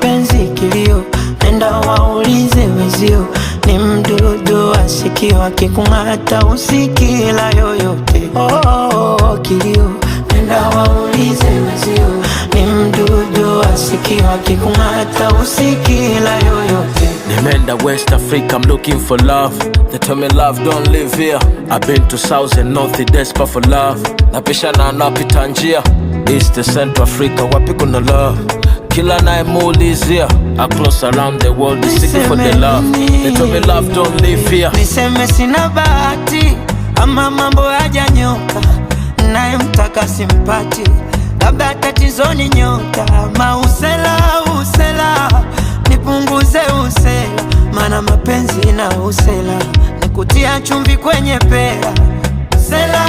Mapenzi kilio, nenda waulize wezio, ni mdudu wa sikio, akikung'ata usikila yoyote. Oh, kilio, nenda waulize wezio, ni mdudu wa sikio, akikung'ata usikila yoyote. Nimeenda West Africa, I'm looking for love. They tell me love don't live here. I've been to South and North, desperate for love. Napishana napita njia East to Central Africa, wapi kuna love? Kila nayemuulizia across around the world is seeking for the love. They tell me love don't live here. Niseme sina bahati ama mambo hajanyoka, naye mtaka simpati, labda tatizo ni nyota, mausela usela, nipunguze usela, mana mapenzi na usela, nikutia chumvi kwenye pera, usela.